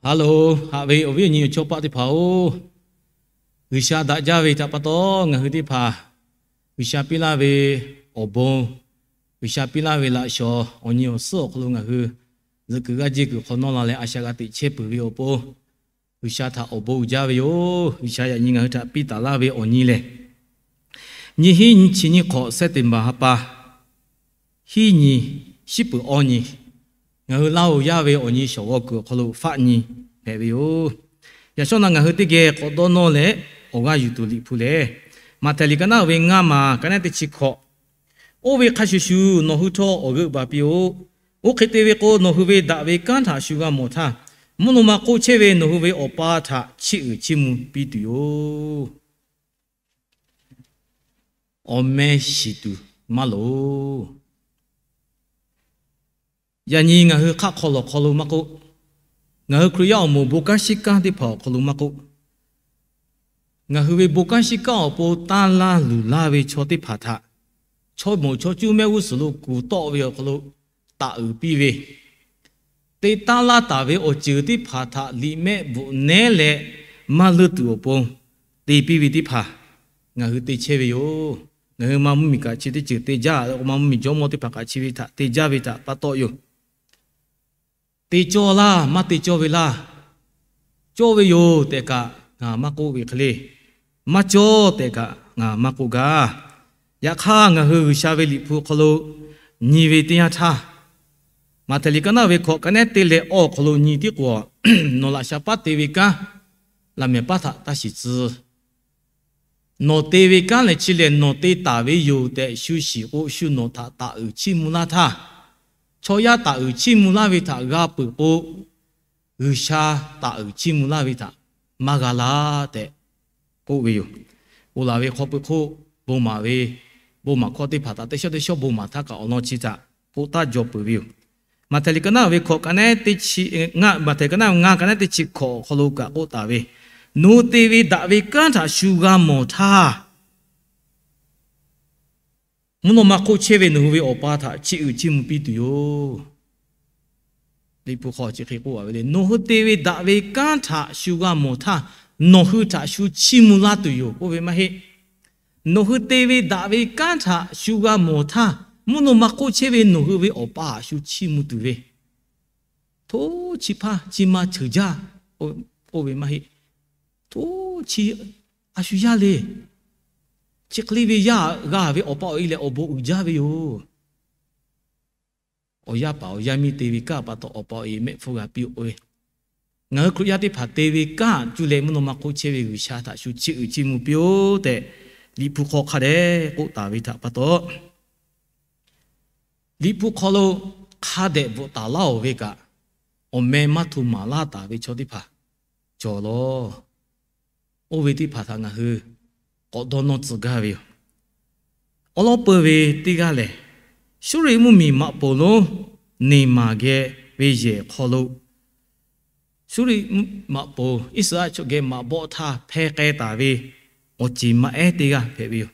Haˉ loˬ, haꞈ ve awˬ viˉ awˬ nyi awˬ chawˇ paˆ teˇ hpaˍ-oˬ, G'uiˬsha daꞈ jaˇ ve htaꞈ pa taw ngaˬ hui teˇ hpaˍ G'uiˬsha piˇ laˇ ve awˬ bon, G'uiˬsha piˇ laˇ ve laꞈ shawˍ awˬ nyi awˬ suhˉ awˬ hk'aw lo ngaˬ hui zuhꞈ kuiˬ g'aˇ jeˇ kuiˬ hk'aw nawˇ la leh a shaꞈ g'a teꞈ chehˇ peuˬ ve awˬ pon, G'uiˬsha htaꞈ awˬ bon uiˍ jaˇ ve yoˬ. G'uiˬsha yaꞈ nyi ngaˬ hui htaꞈ piˇ taˍ laˇ ve awˬ nyi lehˬ, nyiˇ hinˉ nyiˇ chi nyiˇ hk'awꞈ September ha pa hiˉ nyi, shiˉ peuˬ awˇ nyi, ngaˬ hui Laˇ huˍ yaˇ ve awˬ nyi shawˍ g'awˇ kuiˬ awˬ hk'aw lo faˆ nyi hpehꞈ ve yoˬ. Yaꞈ shawˉ naˆ ngaˬ hui teˇ geh k'awꞈ dawˇ nawˇ leh awˬ g'aˇ yuˬ tuˬ Liꞈ hpu lehˬ, Maꞈhtehˍ liꞈ ka naˆ ve ngaˇ maˬ ka naˉ teˇ chi hkawꞈ, Oˇ ve hk'a shuˍ shuˍ nawˬ hui htawˇ awˬ g'euˆ baˬ piˇ-oˆ. Oˇ hk'e te ve k'o, nawˬ hui ve daꞈ ve kanˉ htaꞈ shu g'a mawˬ htaˇ, mvuhˇ naw ma hk'oˆ chehˇ ve nawˬ hui ve Awˬ pa htaꞈ chiˇ uiˍ chiˇ mvuh piˇ tuˬ yoˬ. Awˬ meh shiˍ tuˬ maˇ loˍ. Yaꞈ nyi ngaˬ hui hk'aˆ hk'aw lawˬ hk'aw lo maˇ k'oˆ, ngaˬ hui Hkriꞈ yaˇ awˬ moˍ bon kanˉ shiˉ kanˉ teˇ hpaˍ awˬ hk'aw lo maˇ k'oˆ, ngaˬ hui ve bon kanˉ shiˉ kanˉ awˬ pon tanˇ laˇ luˬ laˇ ve chaw teˇ hpaˍ htaꞈ chaw mawˬ chaw cuˇ mehˆ g'uˇ suhˍ lo kuˬ tawˆ ve awˬ hk'aw lo taˍ uiˍ piˇ ve, te tanˇ laˇ taˍ ve awˬ ceuˬ teˇ hpaˍ htaꞈ liꞈ mehˆ bvuhꞈ nehˉ leh maˇ leunˇ tuˬ awˬ pon te piˇ ve teˇ hpaˍ ngaˬ hui te chehˇ ve yoˬ. Ngaˬ hui maˇ mvuhˇmiˬ kaꞈ chi teˇ ceuˬ te jaˇ leh, maˇ mvuhˇmiˬ jawˇmawˇ teˇ hpaˍ kaꞈ chi ve htaꞈ te jaˇ ve htaꞈ pa taw yoˬ. Te cawˇ laˇ, maˇ te cawˇ ve laˇ. Cawˇ ve yoˬ tehꞈ kaꞈ ngaˬ maˇ k'oˆ ve hk'e le. Maˇ cawˇ tehꞈ kaꞈ ngaˬ maˇ k'oˆ gaˇ. Yaꞈ hk'aˇ, ngaˬ hui G'uiˬsha ve Liꞈ hpu hk'aw lo nyi ve teˇ yanˇ htaˇ, Maꞈhtehˍ liꞈ ka naˆ ve hkawꞈ ka naˉ te leh awˇ hk'aw lo nyi tiˉ k'o, nawˬ laꞈ sha paˉ te ve kanˉ laꞈ mehˍ paˉ htaꞈ taˇ shiˍ tcuh. Nawˬ te ve kanˉ lehˬ chi lehˬ nawˬ te taˍ ve yoˬ tehꞈ shu shiˍ k'o, shu nawˬ htaꞈ taˍ uiˍ chiˇ mvuh laˇ htaˇ, chaw yaˇ taˍ uiˍ chiˇ mvuh laˇ ve htaꞈ g'a peuˬ k'o, G'uiˬsha taˍ uiˍ chiˇ mvuh laˇ ve htaꞈ maˇ g'a laˇ tehꞈ k'oˆ ve yoˬ. Oˬ laˬ ve hk'aw pui hk'oˆ, bon maˍ ve, bon maˍ hkawˇ teˇ hpaˍ htaꞈ teˇ shawˉ teˇ shawˉ bon maˍ htaˇ kaꞈ awˬ lawn chi htaꞈ k'oˆ taˇ jaw peuˬ ve yoˬ. Maꞈhtehˍ liꞈ ka naˆ ve hkawꞈ ka naˉ teˇ chi, ngaˇ, Maꞈhtehˍ ka naˆ ngaˇ ka naˉ teˇ chi hkawꞈ awˬ hk'aw lo kaꞈ k'oˆ taˍ ve, Nawˬ hui te ve daꞈ ve kanˉ htaꞈ shu g'a mawˬ htaˇ, mvuhˇ naw ma hk'oˆ chehˇ ve nawˬ hui ve Awˬ pa htaꞈ chiˇ uiˍ chiˇ mvuh piˇ tuˬ yoˬ. Liꞈ hpu hk'aw chi hk'e k'oˆ ve le, Nawˬ hui te ve daꞈ ve kanˉ htaꞈ shu g'a mawˬ htaˇ, nawˬ hui htaꞈ shu chiˇ mvuh laˇ tuˬ yoˬ k'oˆ ve maˇ heˆ. Nawˬ hui te ve daꞈ ve kanˉ htaꞈ shu g'a mawˬ htaˇ, mvuhˇ naw ma hk'oˆ chehˇ ve nawˬ hui ve Awˬ pa htaꞈ shu chiˇ mvuh tuˬ ve, hto chi hpaˇ chi ma ceuˬ jaˇ k'oˆ ve maˇ heˆ. Hto chi a shu yaˇ le. Chi hk'e le ve yaˇ g'a ve Awˬ pa awˬ e lehˬ awˬ bon uiˍ jaˇ ve yoˬ. Awˬ yaˇ paˍ awˬ yaˇ miˇ te ve kanˉ pa taw Awˬ pa awˬ e mehˆ hpfuhˇ g'a piˇ-oˆ ve. Ngaˬ hui Hkriꞈ yaˇ teˇ hpaˍ te ve kanˉ cuˇ leh mvuhˇ naw ma hk'oˆ chehˇ ve G'uiˬsha htaꞈ shu chiˇ uiˍ chiˇ mvuh piˇ-oˆ tehꞈ, Liꞈ hpu hk'aw hk'a dehꞈ k'oˆ taˍ ve htaꞈ pa taw, Liꞈ hpu hk'aw lo hk'a dehꞈ bvuhꞈ taˍ laˇ-oˬ ve kaꞈ, awˬ meh maˇ hto maˍ laˇ taˍ ve chaw teˇ hpaˍ cawˬ lawˬ. Oˇ ve teˇ hpaˍ htaꞈ ngaˬ hui k'awꞈ dawˇ nawˇ tcuh gaˇ ve yoˬ. Awˉ lawˉ peuˇ ve teˇ g'aˇ lehˬ, Suˇriˆ mvuhˇmiˬ maꞈ poˍ lonˉ Neˍmaˍ geh ve yehˬ hk'aw lo, Suˇriˆ maꞈ poˍ Iˉsaˍreˍlaˆ chaw geh maꞈ bawˆ htaˇ hpeh k'ai taˍ ve awˬ ceˬ maˇ ehˉ teˇ g'aˇ hpehꞈ ve yoˬ.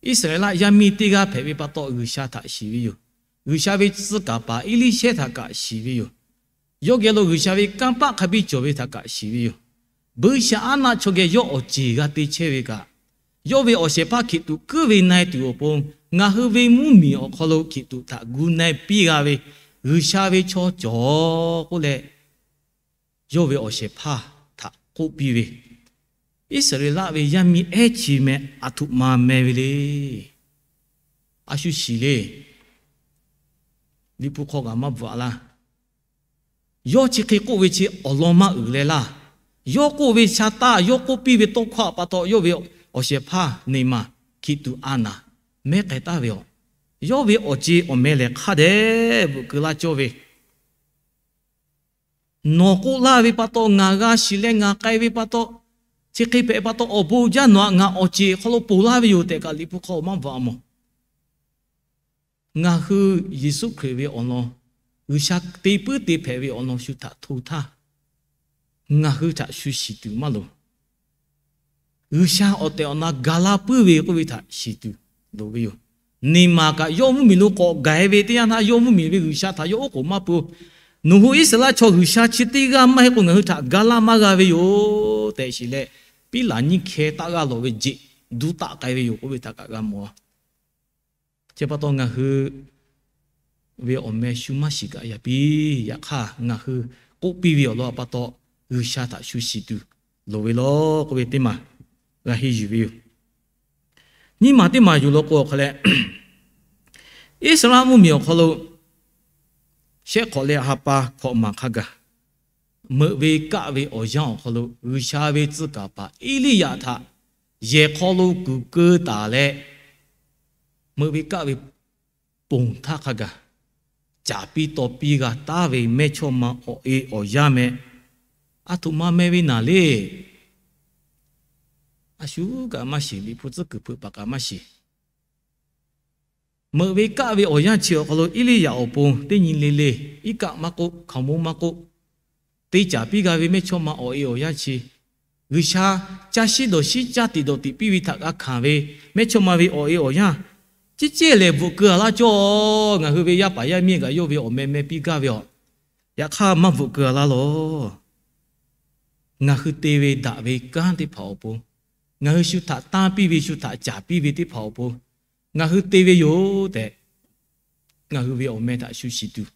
Iˉsaˍreˍlaˆ yaˇ miˇ teˇ g'aˇ hpehꞈ ve pa taw G'uiˬsha htaꞈ shiˍ ve yoˬ. G'uiˬsha ve tcuh kaˍ paˍ Eˇliˇshehˇ htaꞈ kaꞈ shiˍ ve yoˬ. Yawˇ geh lo G'uiˬsha ve kanˇ paˆ hk'a biˇ cawˬ ve htaꞈ kaꞈ shiˍ ve yoˬ. Buiˇshaˆaˉnaˆ chaw geh yawˇ awˬ ceˬ g'a te chehˇ ve kaꞈ, yawˇ ve awˬ shehˍ hpaˇ Hkiˬtuꞈ kuiˉ ve na e tuˬ awˬ pon, ngaˬ hui ve mvuhˇmiˬ awˬ hk'aw lo Hkiˬtuꞈ htaꞈ gu na e piˇ g'a ve G'uiˬsha ve chaw cawˬ k'oˆ leh, yawˇ ve awˬ shehˍ hpaˇ htaꞈ k'oˆ piˇ ve, Iˉsaˍreˍlaˆ ve yaˇ miˇ ehˉ chi meh aˬ htoꞈ ma meh ve le. A shu shiˍ le. Liꞈ hpu hk'aw kaꞈ maˇ bvuhꞈ a laˇ. Yawˇ chi hk'e k'oˆ ve chi awˬ lawn maˇ uiˍ leh laˇ. Yawˇ k'oˆ ve sha taˇ, yawˇ k'oˆ piˇ ve tawˇ hkawˇ pa taw yawˇ ve awˬ shehˍ hpaˇ Neˍmaˍ Hkiˬtuꞈ a naˍ mehˉ k'ai taˍ ve yoˬ. Yawˇ ve awˬ ceˬ awˬ meh lehˬ hk'a dehꞈ bvuhꞈ keu laˇ cawˇ ve, Nawˬ k'oˆ laˇ ve pa taw, ngaˬ g'a shiˍ leh ngaˬ k'ai ve pa taw, chi hk'e hpehꞈ pa taw awˬ bon jaˇ, nawˬ htaꞈ ngaˬ awˬ ceˬ hk'aw lo ponˬ laˇ ve yoˬ tehꞈ kaꞈ Liꞈ hpu hk'aw maˇ bvuhꞈ a mawˬ. Ngaˬ hui Yeˍsuˆ Hkriꞈ ve awˬ lawn, G'uiˬsha te puiˉ te hpehꞈ ve awˬ lawn shu htaꞈ hto htaˇ, ngaˬ hui htaꞈ shu shiˍ tuˬ maˇ loˍ. G'uiˬsha awˬ tehˬ awˬ na gaˬ la puiˉ ve k'oˆ ve htaꞈ shiˍ tuˬ loˍ ve yoˬ. Neˍmaˍ kaꞈ yawˇ mvuhˇmiˬ lo k'awꞈ gaˬ e ve teˇ yanˇ htaˇ, yawˇ mvuhˇmiˬ ve G'uiˬsha htaꞈ yawˇ oˉ k'oˍ maˇ pui-o. Nawˬ hui Iˉsaˍreˍlaˆ chaw G'uiˬsha chi teˇ g'aˇ maˇ heˆ k'o, ngaˬ hui htaꞈ ga laˇ maˇ g'a ve yoˬ tehꞈ shiˍ leh, piˉlaꞈ nyiˇ hkeh taˆ g'aˇ lawˬ ve jeꞈ duˇ taˆ k'ai ve yoˬ k'oˆ ve htaꞈ kaꞈ g'a mawˬ. Chi pa taw ngaˬ hui ve awˬ meh shu maˇ shiˍ kaꞈ yaꞈ piˇ. Yaꞈ hk'aˇ, ngaˬ hui k'oˆ piˇ ve awˬ lawn pa taw, G'uiˬsha htaꞈ shu shiˍ tuˬ loˍ ve law k'oˆ ve teˇ maˬ g'a henˇ yuˬ ve yoˬ. Nyiˇ maˬ teˇ maˬ yuˬ law k'o awˬ hk'aw leh, Iˉsaˍreˍlaˆ mvuhˇmiˬ awˬ hk'aw lo shehˆ hk'awꞈ leh ha pa hkawꞈ maˬ hk'a gaˬ, meuꞈ ve kaˆ ve awˬ yanˇ awˬ hk'aw lo G'uiˬsha ve tcuh kaˍ paˍ Eˇliˇyaꞈ htaꞈ yehˬ hk'aw lo kuˬ keu taˍ leh, meuꞈ ve kaˆ ve ponˬ htaˇ hk'a gaˬ, caˍ piˇ taw piˇ g'a taˉ ve mehˇchawˇma awˬ e awˬ yanˇ meh, aˬ htoꞈ ma meh ve naˍ le. A shu kaꞈ maˇ shiˍ, Liꞈ hpu tcuhˉ kuiˬ hpeuꞈ paˍ kaꞈ maˇ shiˍ. Meuꞈ ve kaˆ ve awˬ yanˇ chi awˬ hk'aw lo Eˇliˇyaꞈ awˬ pon teˇ nyi le le, iˉ kaˆ maˇ k'oˆ, hkaoˍmonˇ maˇ k'oˆ, te caˍ piˇ g'a ve mehˇchawˇma awˬ e awˬ yanˇ chi, G'uiˬsha caˇ shiˉ dawˬ shiˉ caˇ tiꞈ dawˬ tiꞈ piˇ ve htaꞈ g'a hkanˍ ve mehˇchawˇma ve awˬ e awˬ yanˇ, ceh ceh lehˬ bvuhꞈ keu a laˇ cawˇ. Ngaˬ hui ve yaˇ paˍ yaˇ miˇ kaꞈ yawˇ ve awˬ meh meh piˇ gaˇ ve aˬ. Yaꞈ hk'aˇ maˇ bvuhꞈ keu a laˇ lawˬ. Ngaˬ hui te ve daꞈ ve kanˉ teˇ hpaˍ awˬ pon, ngaˬ hui shu htaꞈ tanˇ piˇ ve, shu htaꞈ caˍ piˇ ve teˇ hpaˍ awˬ pon, ngaˬ hui te ve yoˬ tehꞈ, ngaˬ hui ve awˬ meh htaꞈ shu shiˍ tuˬ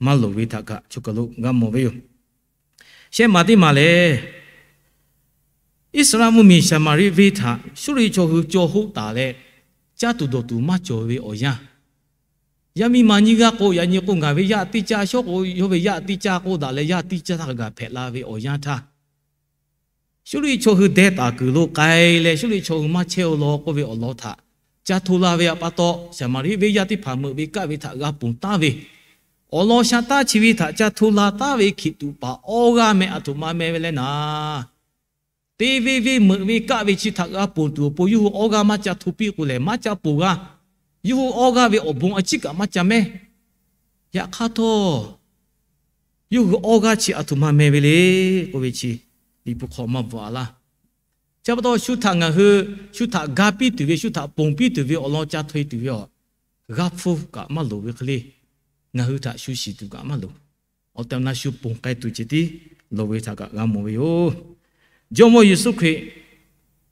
maˇ loˍ ve htaꞈ kaꞈ chaw kaˬ lo g'a mawˬ ve yoˬ. Shehˆ maˬ teˇ maˬ lehˬ, Iˉsaˍreˍlaˆ mvuhˇmiˬ Saˍmaˍriˆ venˇ htaꞈ Suˇriˆ chaw hui caw hoˆ taˍ leh, caˇ tuˬ dawˬ tuˬ maˇ cawˬ ve awˬ yanˇ, yaˇ miˇ ma nyiˇ g'aˇ k'o, yaꞈ nyi k'o ngaˬ ve yaˇ teˇ caˇ, shawˉ k'o yawˇ ve yaˇ teˇ caˇ k'oˆ daꞈ leh, yaˇ teˇ caˇ htaˇ hk'a gaˬ hpehꞈ la ve awˬ yanˇ htaˇ, Suˇriˆ chaw hui deh taˍ kuiˬ lo k'ai leh, Suˇriˆ chaw hui maˇ chehˇ-o law k'oˆ ve awˬ lawn htaꞈ ca hto la ve pa taw, Saˍmaˍriˆ venˇ yaˇ teˇ hpaˍ meuꞈ ve kaˆ ve htaꞈ g'a ponˬ taˉ ve, awˬ lawn sha taˇ chi ve htaꞈ ca hto la taˉ ve Hkiˬtuꞈ paˍ awˇ g'aˇ meh aˬ htoꞈ ma meh ve leh naˍ, te ve venˇ meuꞈ ve kaˆ ve chi htaꞈ g'a ponˬ tuˬ awˬ pon yawˇ hui awˇ g'aˇ maˇ ca hto piˇ k'o lehˬ, maˇ ca ponˬ g'a. Yawˇ hui awˇ g'aˇ ve awˬ bon a ciˉ kaꞈ maˇ ca mehˉ. Yaꞈ hk'aˇ htawˇ, yawˇ hui awˇ g'aˇ chi aˬ htoꞈ ma meh ve le k'oˆ ve chi, Liꞈ hpu hk'aw maˇ bvuhꞈ a laˇ. Chi pa taw shu htaꞈ ngaˬ hui, shu htaꞈ ga piˇ tuˬ ve, shu htaꞈ ponˬ piˇ tuˬ ve awˬ lawn ca hto-e tuˬ ve aˬ, g'aˇ hpfuhˇ kaꞈ maˇ loˍ ve hk'e le, ngaˬ hui htaꞈ shu shiˍ tuˬ kaꞈ maˇ loˍ. Awˬ tehˬ awˬ na shu ponˬ k'ai tuˬ ceh tiˉ loˍ ve htaꞈ kaꞈ g'a mawˬ ve yoˬ. Jawˇmawˇ Yeˍsuˆ Hkriꞈ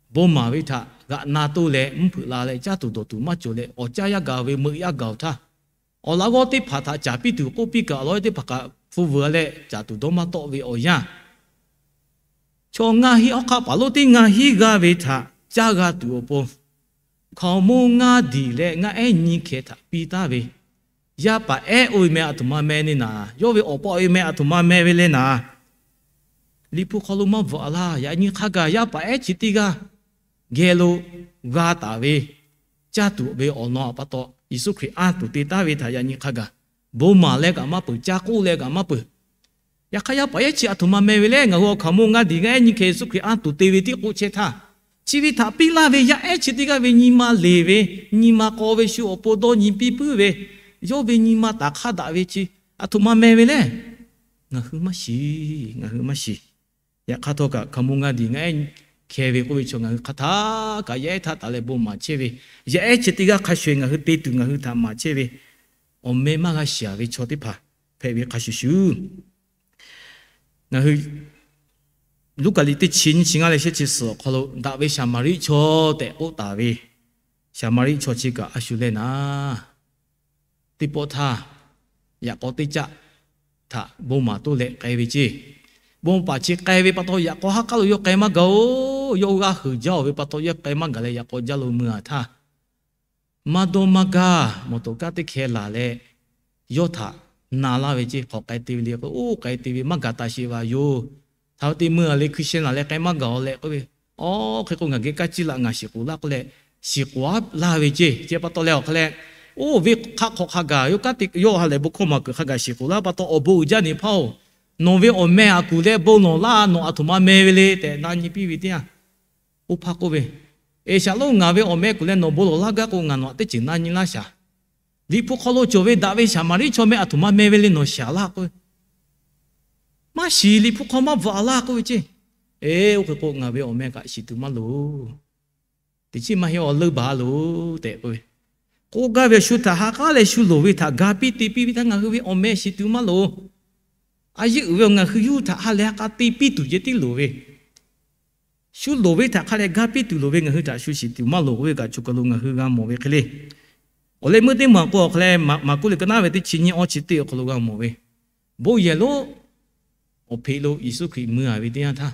bon maˍ ve htaꞈ g'aꞈ na toˇ leh mvuhˇ hpeuꞈ la leh caˇ tuˬ dawˬ tuˬ maˇ cawˬ leh, awˬ caˇ yaˇ gaˬ ve meuꞈ yaˇ gaˬ-oˬ htaˇ, awˬ laꞈ g'awˇ teˇ hpaˍ htaꞈ caˍ piˇ tuˬ k'oˆ piˇ kaꞈ, awˬ lawn teˇ hpaˍ kaꞈ hpu veuꞈ leh caˍ tuˬ dawˇ maˇ tawˆ ve awˬ yanˇ, chaw ngaˇ hinˉ hawˉ hk'aˆ paˍ lonˉ teˇ ngaˇ hinˉ g'aˇ ve htaꞈ caˇ g'a tuˬ awˬ pon, hkaoˍmonˇ ngaˇ diˬ leh ngaˇ ehˉ nyi hkeh htaꞈ piˇ taˉ ve, yaˇ paˍ ehˉ oˇ ve meh aˬ htoꞈ ma meh le naˍ, yawˇ ve awˬ pa awˬ e meh aˬ htoꞈ ma meh ve le naˍ, Liꞈ hpu hk'aw lo maˇ bvuhꞈ a laˇ. Yaꞈ nyi hk'a gaˬ yaˇ paˍ ehˉ chi teˇ g'aˇ geh lo g'a taˍ ve, caˇ tuˬ ve awˬ lawn pa taw Yeˍsuˆ Hkriꞈ anˇ tuˬ te taˉ ve htaꞈ yaꞈ nyi hk'a gaˬ, bon maˍ leh kaꞈ maˇ peuˬ, ca k'oˆ leh kaꞈ maˇ peuˬ. Yaꞈ hk'aˇ yaˇ paˍ ehˉ chi aˬ htoꞈ ma meh ve leh, ngaˬ hui awˬ hkaoˍmonˇ ngaˇ diˬ ngaˇ ehˉ nyi hkeh Yeˍsuˆ Hkriꞈ anˇ tuˬ te ve tiˉ k'oˆ chehˇ htaˇ, chi ve htaꞈ piˇ laˇ ve yaˇ ehˉ chi teˇ g'aˇ ve nyi ma leˬ ve, nyi ma k'aw ve, shu awˬ pon dawˇ nyi piˇ puiˉ ve, yawˇ ve nyi ma taˍ hk'aˇ daꞈ ve chi aˬ htoꞈ ma meh ve leh, ngaˬ hui maˇ shiˍ, ngaˬ hui maˇ shiˍ. Yaꞈ hk'aˇ htawˇ kaꞈ hkaoˍmonˇ ngaˇ diˬ ngaˇ ehˉ hkeh ve k'oˆ ve chaw ngaˬ hui hk'aˬ htaˇ kaꞈ yaˇ ehˉ htaˇ taˍ leh bon maˍ chehˇ ve, yaˇ ehˉ chi teˇ g'aˇ hk'a shuˍ eˬ ngaˬ hui te tuˬ ngaˬ hui htaꞈ maˍ chehˇ ve, awˬ meh maˇ g'a shiˍ ve chaw teˇ hpaˍ hpehꞈ ve hk'a shuˍ shuˍ, ngaˬ hui Luˉkaꞈ liꞈ teˇ chi nyiˇ chi ngaˇ leh shehˆ chi suhˍ awˬ hk'aw lo daꞈ ve Saˍmaˍriˆ chaw tehꞈ k'oˆ taˍ ve, Saˍmaˍriˆ chaw chi kaꞈ a shu leh naˍ, teˇ pawˆ htaˇ yaꞈ k'aw teˇ caˆ htaꞈ bon maˍ toˇ leh k'ai ve ceˇ. Bon paˍ chi k'ai ve pa taw yaꞈ k'aw haˉ k'aˉ lo yawˇ k'ai maˇ gaˬ-oˬ. Yawˇ g'aˇ heuˬ jaˇ-oˬ ve pa taw yawˇ k'ai maˇ gaˬ leh yaꞈ k'aw jaˇ lo mui-a htaˇ, maˇ dawˇ maˇ gaˇ mawˬ toꞈ kaˉ teˇ hkeh laˬ leh, yawˇ htaꞈ na laˇ ve ceˇ. Hk'aˬ k'ai te ve le k'o, oˇ k'ai te ve maˇ gaˬ taˍ sheˍ vaˬ yoˬ. Htaꞈ te mui-a le hkui sheh laˬ leh k'ai maˇ gaˬ-oˬ leh k'oˆ ve, awˬ hk'e k'o ngaˬ geh kaˇ ciˇ laꞈ ngaˬ shiˍ k'oˍ laˇ k'oˆ leh, shiˍ k'oˍ-aˉ laˇ ve ceˇ. Chi pa taw leh awˬ hk'a leh, oˇ ve hk'aˆ hk'awꞈ hk'a gaˬ yawˇ kanˉ te yawˇ ha lehˬ bon hkawˇ maˬ kuiˬ hk'a gaˬ shiˍ k'oˍ laˇ pa taw awˬ bon uiˍ jaˇ nyi hpaˇ-oˬ, nawˬ ve awˬ meh aꞈ kuˬ leh bon lawˬ laˇ, nawˬ aˬ htoꞈ ma meh ve le tehꞈ na nyi piˇ ve teˇ yanˇ, oˇ hpaˇ k'oˆ ve, Eˬ, shaˍ lonˉ ngaˬ ve awˬ meh kuˬ leh nawˬ bon lawˬ laˇ gaˇ k'o, ngaˬ nawˬ aꞈ teˇ ceuˬ na nyi laˇ shaˍ. Liꞈ hpu hk'aw lo cawˬ ve daꞈ ve Saˍmaˍriˆ chaw meh aˬ htoꞈ ma meh ve le nawˬ shiˍ laˇ k'oˆ ve, maˇ shiˍ, Liꞈ hpu hk'aw maˇ bvuhꞈ a laˇ k'oˆ ve ceˇ. Eˬ, oˇ hk'e k'o ngaˬ ve awˬ meh kaꞈ shiˍ tuˬ maˇ loˍ. Teˇ chiˉ maˇ heˆ, awˬ leuˇ baˬ loˬ tehꞈ k'oˆ ve, k'oˆ gaˇ ve shu htaꞈ ha k'aˉ leh shu loˍ ve htaꞈ ga piˇ te piˇ ve htaˇ ngaˬ hui ve awˬ meh shiˍ tuˬ maˇ loˍ. A yeˇ uiˍ ve awˬ ngaˬ hui yawˇ hui htaꞈ ha lehˬ ha k'a te piˇ tuˬ ceh tiˉ loˍ ve, shu loˍ ve htaꞈ hk'a dehꞈ gaˇ piˇ tuˬ loˍ ve, ngaˬ hui htaꞈ shu shiˍ tuˬ maˇ loˍ k'oˆ ve kaꞈ, choˬ kaˬ lo ngaˬ hui g'a mawˬ ve hk'e le. Awˬ leh meuˇ teˇ maˬ k'o awˬ hk'a leh, Maˍkuˆ liꞈ ka naˉ ve teˇ chi nyiˇ awˇ chi teˇ awˬ hk'aw lo g'a mawˬ ve, bon yehˬ lonˉ awˬ hpeꞈ lo Yeˍsuˆ Hkriꞈ mui a ve teˇ yanˇ htaˇ,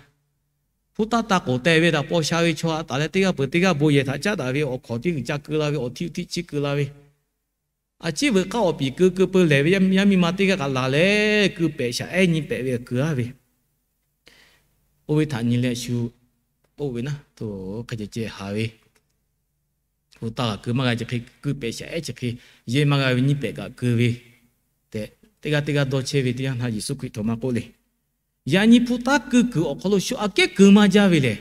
hpu taˇ taˇ k'oˍ teh ve htaꞈ paw sha ve chaw a taˍ leh, teˇ g'aˇ peuˬ teˇ g'aˇ bon yehˬ htaꞈ caˉ daꞈ ve awˬ hkawˍ tiˉ g'uiˬ ca keu la ve, awˬ htiˇ tiˉ chiˇ keu la ve, a ciˉ veuꞈ k'aˉ awˬ piˍ keu keu peu lehˬ ve yaˇ miˇ ma teˇ g'aˇ kaꞈ laˬ leh, keu pehꞈ shaˍ ehˉ nyi pehꞈ ve awˬ keu aˉ ve, oˇ ve htaꞈ nyi leh shu k'oˆ ve naˉ, hk'e ceh ceh haˍ ve, hpu taˇ g'a keu maˇ g'a chi hk'e, keu pehꞈ shaˍ ehˉ chi hk'e, yehˇ maˇ g'a ve nyiˇ pehꞈ kaꞈ keu ve tehꞈ, teˇ g'aˇ teˇ g'aˇ dawˇ chehˇ ve teˇ yanˇ htaˇ Yeˍsuˆ Hkriꞈ htaꞈ maˇ k'oˆ le. Yaꞈ nyi hpu taˇ keu kuiˬ awˬ hk'aw lo shu aꞈ kehˉ keu maˇ jaˇ ve lehˬ,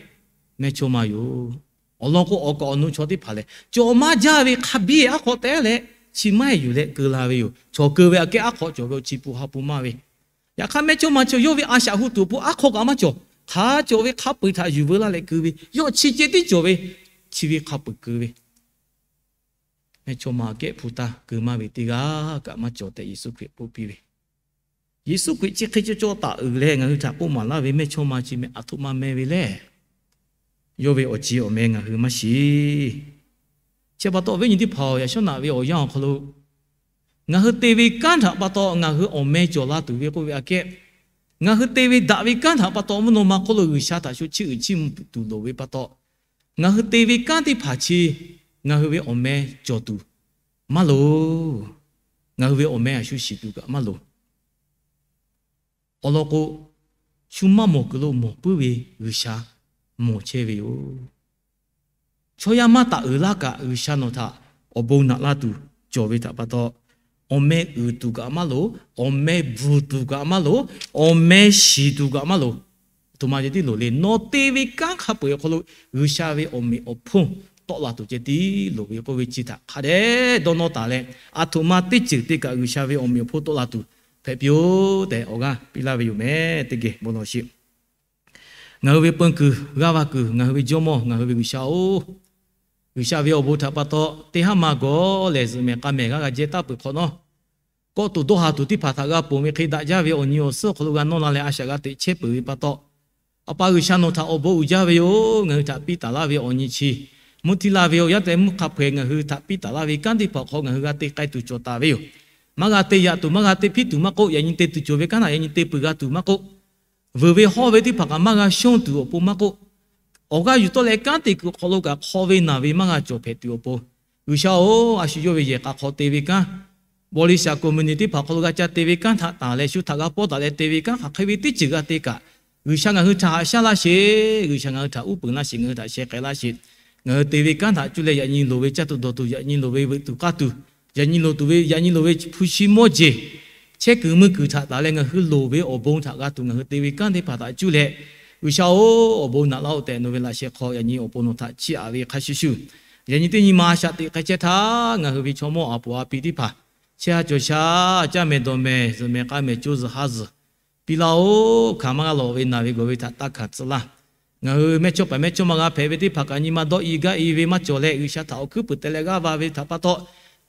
mehˇ chawˇ ma yoˬ. Awˬ lawn k'o, awˬ kaˍ awˬ nu chaw teˇ hpaˍ lehˬ, cawˬ maˇ jaˇ ve hk'a biˇ aˉ hk'aw tehˉ leh, chi maˇ heˆ yuˬ leh keu la ve yoˬ. Cawˬ keu ve aꞈ kehˉ aˉ hk'aw cawˬ ve awˬ chi pun ha pun maˇ ve, yaꞈ hk'aˇ mehˇ chawˇ ma chaw yawˇ ve a shaꞈ hu tuˬ awˬ pon aˉ hk'aw kaꞈ maˇ cawˬ. Hk'a cawˬ ve hk'a peu-eˬ htaꞈ yuˬ veu laˇ leh keu ve, yawˇ chi ceh tiˉ cawˬ ve, chi ve hk'a peu-eˬ keu ve, mehˇ chawˇ ma aꞈ kehˉ hpu taˇ keu maˇ ve teˇ g'aˇ kaꞈ maˇ cawˬ tehꞈ Yeˍsuˆ Hkriꞈ k'oˆ piˇ ve. Yeˍsuˆ Hkriꞈ chi hk'e cawˇ cawˇ taˍ uiˍ leh ngaˬ hui htaꞈ k'oˆ maˍ laˇ ve mehˇ chawˇ ma chi meh aˬ htoꞈ ma meh ve lehˬ, yawˇ ve awˬ ci awˬ meh ngaˬ hui maˇ shiˍ. Chi pa taw awˬ viˉ nyi teˇ hpaˍ-oˬ, yaꞈ shawˉ naꞈ ve awˬ yanˇ awˬ hk'aw lo ngaˬ hui te ve kanˉ htaꞈ pa taw ngaˬ hui awˬ meh cawˬ la tuˬ ve k'oˆ ve aꞈ kehˉ, ngaˬ hui te ve daꞈ ve kanˉ htaꞈ pa taw mvuhˇ naw ma hk'oˆ lo G'uiˬsha htaꞈ shu chiˇ uiˍ chiˇ mvuh tuˬ loˍ ve pa taw, ngaˬ hui te ve kanˉ teˇ hpaˍ chi ngaˬ hui ve awˬ meh cawˬ tuˬ maˇ loˍ. Ngaˬ hui ve awˬ meh aꞈ shu shiˍ tuˬ kaꞈ maˇ loˍ. Awˬ lawn k'o, shu maˇ mawˬ kuiˬ lo mawˬ puiˉ ve G'uiˬsha mawˬ chehˇ ve yoˬ. Chaw yaˇ maˇ taˍ uiˍ laˇ kaꞈ, G'uiˬsha nawˬ htaꞈ awˬ bon naꞈ laˇ tuˬ cawˬ ve htaꞈ pa taw, awˬ meh uiˍ tuˬ kaꞈ maˇ loˍ, awˬ meh bvuhˬ tuˬ kaꞈ maˇ loˍ, awˬ meh shiˍ tuˬ kaꞈ maˇ loˍ. Aˬ htoꞈ ma ceh tiˉ loˍ le. Nawˬ te ve kanˉ hk'a peu-eˬ awˬ hk'aw lo G'uiˬsha ve awˬ meꞈ awˬ hponˇ tawˆ la tuˬ ceh tiˉ loˍ ve k'oˆ ve chi htaꞈ hk'a dehꞈ dawˇ nawˇ taˍ leh, aˬ htoꞈ ma teˇ ceuˬ te kaꞈ G'uiˬsha ve awˬ meꞈ awˬ hponˇ tawˆ la tuˬ hpehꞈ piˇ-oˆ tehꞈ awˬ g'aˇ piˇ laˇ ve yoˬ meh. Teˇ geh bon lawˬ sheˍ. Ngaˬ hui ve peun kuiˬ, g'aˇ va kuiˬ, ngaˬ hui ve Jawˇmawˇ, ngaˬ hui ve G'uiˬsha-oˬ, G'uiˬsha ve awˬ bon htaꞈ pa taw teˇ haˉ ma gawˬ lehˬ, zuhꞈ mehˍ k'a mehˍ g'aˇ g'a jehˇ taˍ peuˬ hk'awꞈ nawˉ, kawˆ tuˬ dawˇ ha tuˬ teˇ hpaˍ htaꞈ g'a ponˬ ve hk'e daꞈ jaˇ ve awˬ nyi awˬ suhˉ awˬ hk'aw lo g'a nawˇ la leh a shaꞈ g'a teꞈ chehˇ peuˬ ve pa taw, A pa G'uiˬsha nawˬ htaꞈ awˬ bon uiˍ jaˇ ve yoˬ. Ngaˬ hui htaꞈ piˇ taˍ laˇ ve awˬ nyi chi, mvuhˇ htiˇ laˇ ve awˬ yaˇ tehꞈ mvuhˇ hk'a hpawehˬ ngaˬ hui htaꞈ piˇ taˍ laˇ ve kanˉ teˇ hpaˍ awˬ hk'aw ngaˬ hui g'a te k'ai tuˬ cawˬ taˍ ve yoˬ. Maˇ g'a te yaꞈ tuˬ, maˇ g'a te hpiˇ tuˬ maˇ k'oˆ, yaꞈ nyi te tuˬ cawˬ ve kanˉ htaꞈ yaꞈ nyi te peuˬ g'a tuˬ maˇ k'oˆ, vuiˬ ve hawˇ ve teˇ hpaˍ kaꞈ maˇ g'a shonˇ tuˬ awˬ pon maˇ k'oˆ, awˬ g'aˇ yuˬ tawˆ leh kanˉ te kuiˬ awˬ hk'aw lo kaꞈ hk'aw ve naˬ ve maˇ g'a cawˬ hpehꞈ tuˬ awˬ pon, G'uiˬsha-oˬ, a shu yawˇ ve yehˬ k'a hk'aw te ve kanˉ, บริษัท company teˇ hpaˍ hk'aw lo g'a ca te ve kanˉ htaꞈ taˍ leh shu htaꞈ g'a pawˇ daꞈ leh te ve kanˉ hk'aˬ hk'e ve teˇ ceuˬ g'a te kaꞈ, G'uiˬsha ngaˬ hui htaꞈ haꞈ shaˉ laˇ sheˍ. G'uiˬsha ngaˬ hui htaꞈ uˉ peunˍ laˇ sheˍ. Ngaˬ hui htaꞈ sheh k'ai laˇ sheˍ. Ngaˬ hui te ve kanˉ htaꞈ cuˇ leh yaꞈ nyi loˍ ve caˇ tuˬ dawˬ tuˬ, yaꞈ nyi loˍ ve veuꞈ tuˬ k'aˇ tuˬ, yaꞈ nyi loˍ tuˬ ve, yaꞈ nyi loˍ ve hpu shi mawˇ jeˬ, chehˇ kuiˬ mui kuiˬ htaꞈ taˍ leh ngaˬ hui loˍ ve awˬ bon htaꞈ g'a tuˬ ngaˬ hui te ve kanˉ teˇ hpaˍ htaꞈ cuˇ leh, G'uiˬsha-oˬ, awˬ bon naꞈ laˇ-oˆ tehꞈ nawˬ ve laꞈ sheh hk'aw yaꞈ nyi awˬ pon nawˬ htaꞈ chiˇ aꞈ ve hk'a shuˍ shuˍ, yaꞈ nyi teˇ nyi ma a shaꞈ teꞈ k'ai chehˇ htaˇ ngaˬ hui ve chaw mawˇ a poˍ a pi teˇ hpaˍ chehˇ ha cawˬ sha, caˇ mehˍ dawˬ mehˍ, zuhꞈ mehˍ k'a mehˍ, co zuhˬ ha zuhˬ piˇ laˇ-oˆ. Hkanˍ maˇ g'a lawˬ ve naˬ ve gawˬ ve htaꞈ taˇ hkanˍ tcuh laˇ. Ngaˬ hui mehˇchawˇpaˍ mehˇchawˇma g'a hpehꞈ ve teˇ hpaˍ kaꞈ nyi ma dawˇ i gaˇ i ve maˇ cawˬ leh, G'uiˬsha htaꞈ awˬ hkuiˉ puiˍ te leh g'aˇ va ve htaꞈ pa taw,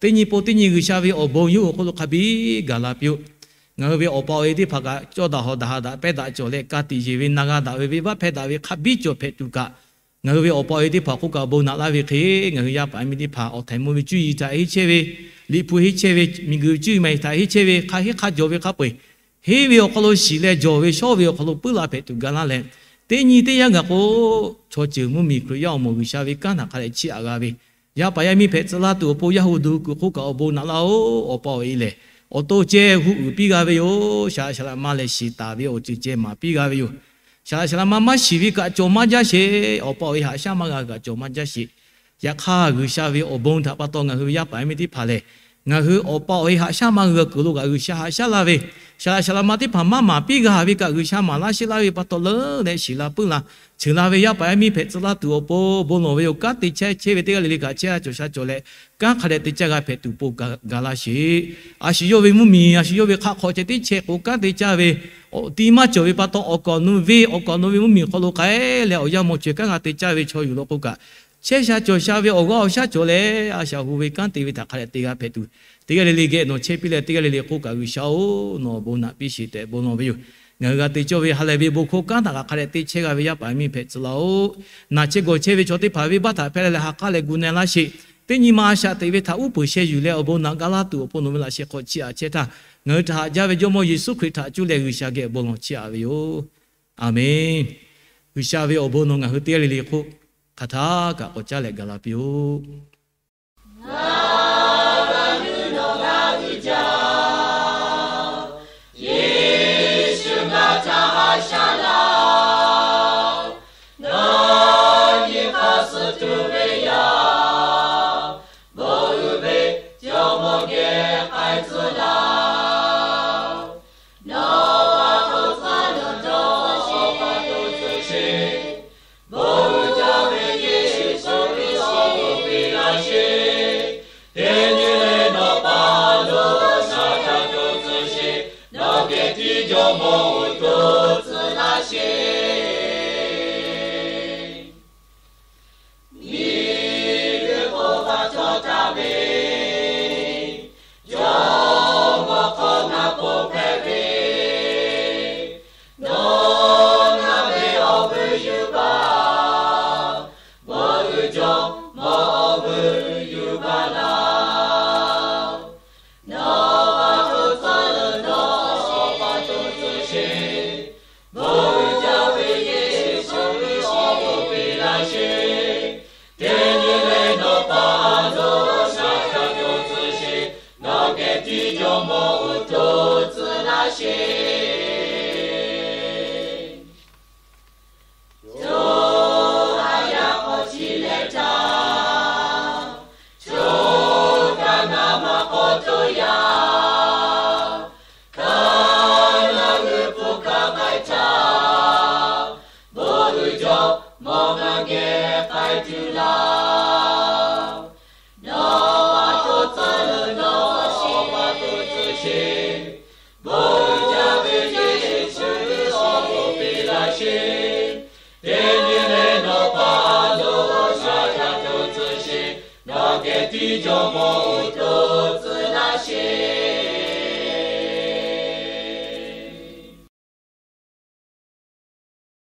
teˇ nyi po teˇ nyi G'uiˬsha ve awˬ bon yawˇ hui awˬ hk'oˆ lo hk'a biˇ gaˬ la piˇ-oˆ. Ngaˬ hui ve awˬ pa awˬ e teˇ hpaˍ kaꞈ cawˇ daꞈ hawˍ daꞈ ha daꞈ pehˇ daꞈ cawˬ leh, ka tiꞈ yeˬ ve na g'a daꞈ ve venˇbaˆ hpehˇ daꞈ ve hk'a biˇ cawˬ hpehꞈ tuˬ kaꞈ, ngaˬ hui ve awˬ pa awˬ e teˇ hpaˍ awˬ hk'oˆ kaꞈ awˬ bon naꞈ laˇ ve hk'e, ngaˬ hui yaˇ paˍ yaˇ miˇ teˇ hpaˍ awˬ htaiˍ mvuh ve cuˇ yiˍ htaꞈ henˇ chehˇ ve, liꞈ hpu henˇ chehˇ ve, miˬguiˬ ve cuˇ yiˍ maˬ yiˍ htaꞈ henˇ chehˇ ve, hk'a henˇ hk'a jawˬ ve hk'a peu-eˬ henˇ ve awˬ hk'aw lo shiˍ leh jawˬ ve shawˉ ve awˬ hk'aw lo puiˉ la hpehꞈ tuˬ ga laˇ leh, teˇ nyi teˇ yanˇ gaˬ k'o, chaw ceuˬ mvuhˇmiˬ Hkriꞈ yaˇ awˬ moˍ G'uiˬsha ve kanˉ htaꞈ hk'a dehꞈ chiˇ aꞈ g'a ve, yaˇ paˍ yaˇ miˇ hpehꞈ tcuh laˇ tuˬ awˬ pon yaˇ hu duˬ kuiˬ hk'oˆ kaꞈ awˬ bon naꞈ laˇ-oˆ. Awˬ pa awˬ e lehˬ, awˬ to ceh hu uiˍ piˇ g'a ve yoˬ. Saˍ laꞈ saˍ laꞈ ma lehˬ shiˍ taˍ ve awˬ ceuˬ ceh maˍ piˇ g'a ve yoˬ. Saˍ laꞈ saˍ laꞈ ma maˇ shiˍ ve kaꞈ cawˬ maˇ jaˇ sheˍ. Awˬ pa awˬ e haꞈ shaˉ maˇ g'a kaꞈ cawˬ maˇ jaˇ sheˍ. Yaꞈ hk'aˇ, G'uiˬsha ve awˬ bon htaꞈ pa taw ngaˬ hui ve yaˇ paˍ yaˇ miˇ teˇ hpaˍ lehˬ, ngaˬ hui awˬ pa awˬ e haꞈ shaˉ maˇ g'a kuiˬ lo kaꞈ G'uiˬsha haꞈ shaˉ laˇ ve, saˍ laꞈ saˍ laꞈ ma teˇ hpaˍ maˇ maˍ piˇ g'a ve kaꞈ G'uiˬsha maˍ laˇ sheˆ laˇ ve pa taw leuˉ leh shiˍ la puiˉ la, ceuˬ la ve yaˇ paˍ yaˇ miˇ hpehꞈ tcuh laˇ tuˬ awˬ pon bon lawˬ ve yoˬ. Kanˉ te chehˇ chehˇ ve teˇ g'aˇ le le kaꞈ chehˇ ha cawˬ sha cawˬ leh, kanˉ hk'a dehꞈ te caˇ g'a hpehꞈ tuˬ pon ga laˇ sheˍ. A shu yawˇ ve mvuhˇmiˬ, a shu yawˇ ve hk'aˆ hk'aw ceh tiˉ chehˇ k'o, kanˉ te caˇ ve awˬ ti maˇ cawˬ ve pa taw, awˬ kaˍ awˬ nu venˇ, awˬ kaˍ awˬ nu ve mvuhˇmiˬ hk'aw lo k'ai leh awˬ yanˇ mawˬ cawˬ kanˉ g'a te caˇ ve chaw yuˬ law k'o kaꞈ, Chehˇ sha cawˬ sha ve awˬ g'aˇ awˬ shaˉ cawˬ leh, a shaꞈ hu ve kanˉ te ve htaꞈ hk'a dehꞈ te g'a hpehꞈ tuˬ, teˇ g'aˇ le le geh nawˬ chehˇ piˇ leh, teˇ g'aˇ le le hk'oˆ kaꞈ G'uiˬsha-oˬ, nawˬ awˬ bon naꞈ piˇ sheˍ tehꞈ bon lawˬ ve yoˬ. Ngaˬ hui g'a te cawˇ ve ha lehˬ ve bon hkawˇ kanˉ htaꞈ kaꞈ hk'a dehꞈ te chehˇ g'a ve yaˇ paˍ miˇ hpehꞈ tcuh laˇ-oˆ. Naˬ chehˇ gawˬ chehˇ ve chaw teˇ hpaˍ venˇbaˆ htaꞈ hpehˇ leh leh ha k'aˉ leh gu na laˇ sheˍ. Teˇ nyi ma a shaꞈ teꞈ ve htaꞈ uˉ peunˍ sheh yuˬ leh awˬ bon naꞈ ga laˇ tuˬ awˬ pon nawˬ ve laꞈ sheh hk'aw chiˇ aꞈ chehˇ htaˇ, ngaˬ hui htaꞈ haꞈ jaˇ ve Jawˇmawˇ Yeˍsuˆ Hkriꞈ htaꞈ cuˇ leh G'uiˬsha geh bon lawˬ chiˇ aꞈ ve yoˬ. A menˬ. G'uiˬsha ve awˬ bon nawˬ ngaˬ hui teˇ g'aˇ le le hk'oˆ hk'aˬ htaˇ kaꞈ k'awꞈ caˉ leh gaˬ la piˇ-oˆ. Ngaˬ g'a nuˇ nawˬ g'a uiˍ jaˇ, Yeˍsuˆ ngaˬ htaꞈ haꞈ shaˉ laˇ. Ngaˬ nyi hk'aˇ suh tuˬ ve yaˇ, bon uiˍ ve Jawˇmawˇ geh k'ai tcuh laˇ. Nawˬ pa to tcuh lo dawˇ pa to tcuh sheˍ. Bon uiˍ jaˇ ve Yeˍsuˆ Hkriꞈ awˬ bon piˇ laˇ sheˍ. Teˇ nyi leh nawˬ pa lo shaˉ htaꞈ to tcuh sheˍ. Nawˬ geh tiˉ Jawˇmawˇ uiˍ to tcuh laˇ sheˍ. Miˬguiˬ hk'oˆ hpaˇ cawˬ taˍ ve Jawˇmawˇ hk'awꞈ ngaˬ ponˬ hpehꞈ ve, nawˬ ngaˬ ve awˬ vuiˬ yuˬ baˬ. Bon uiˍ Jawˇmawˇ awˬ vuiˬ yuˬ baˬ laˇ. Nawˬ pa to tcuh lo dawˇ pa to tcuh sheˍ. Bon uiˍ jaˇ ve Yeˍsuˆ Hkriꞈ awˬ bon piˇ laˇ sheˍ. Teˇ nyi leh nawˬ pa lo shaˉ htaꞈ to tcuh sheˍ. Nawˬ geh tiˉ Jawˇmawˇ uiˍ to tcuh laˇ sheˍ. Coˇ ha yaˇ k'awꞈ chi leh htaˇ, choˬ kaꞈ ngaˬ maˇ k'awꞈ toˇ yaˇ. Kaꞈ ngaˬ hui hpu kaꞈ k'ai htaˇ, bon uiˍ Jawˇmawˇ ngaˬ geh k'ai tuˬ laˇ. Nawˬ pa to tcuh lo dawˇ pa to tcuh sheˍ. Bon uiˍ jaˇ ve Yeˍsuˆ Hkriꞈ awˬ bon piˇ laˇ sheˍ. Teˇ nyi leh nawˬ pa lo shaˉ htaꞈ to tcuh sheˍ. Nawˬ geh tiˉ Jawˇmawˇ uiˍ to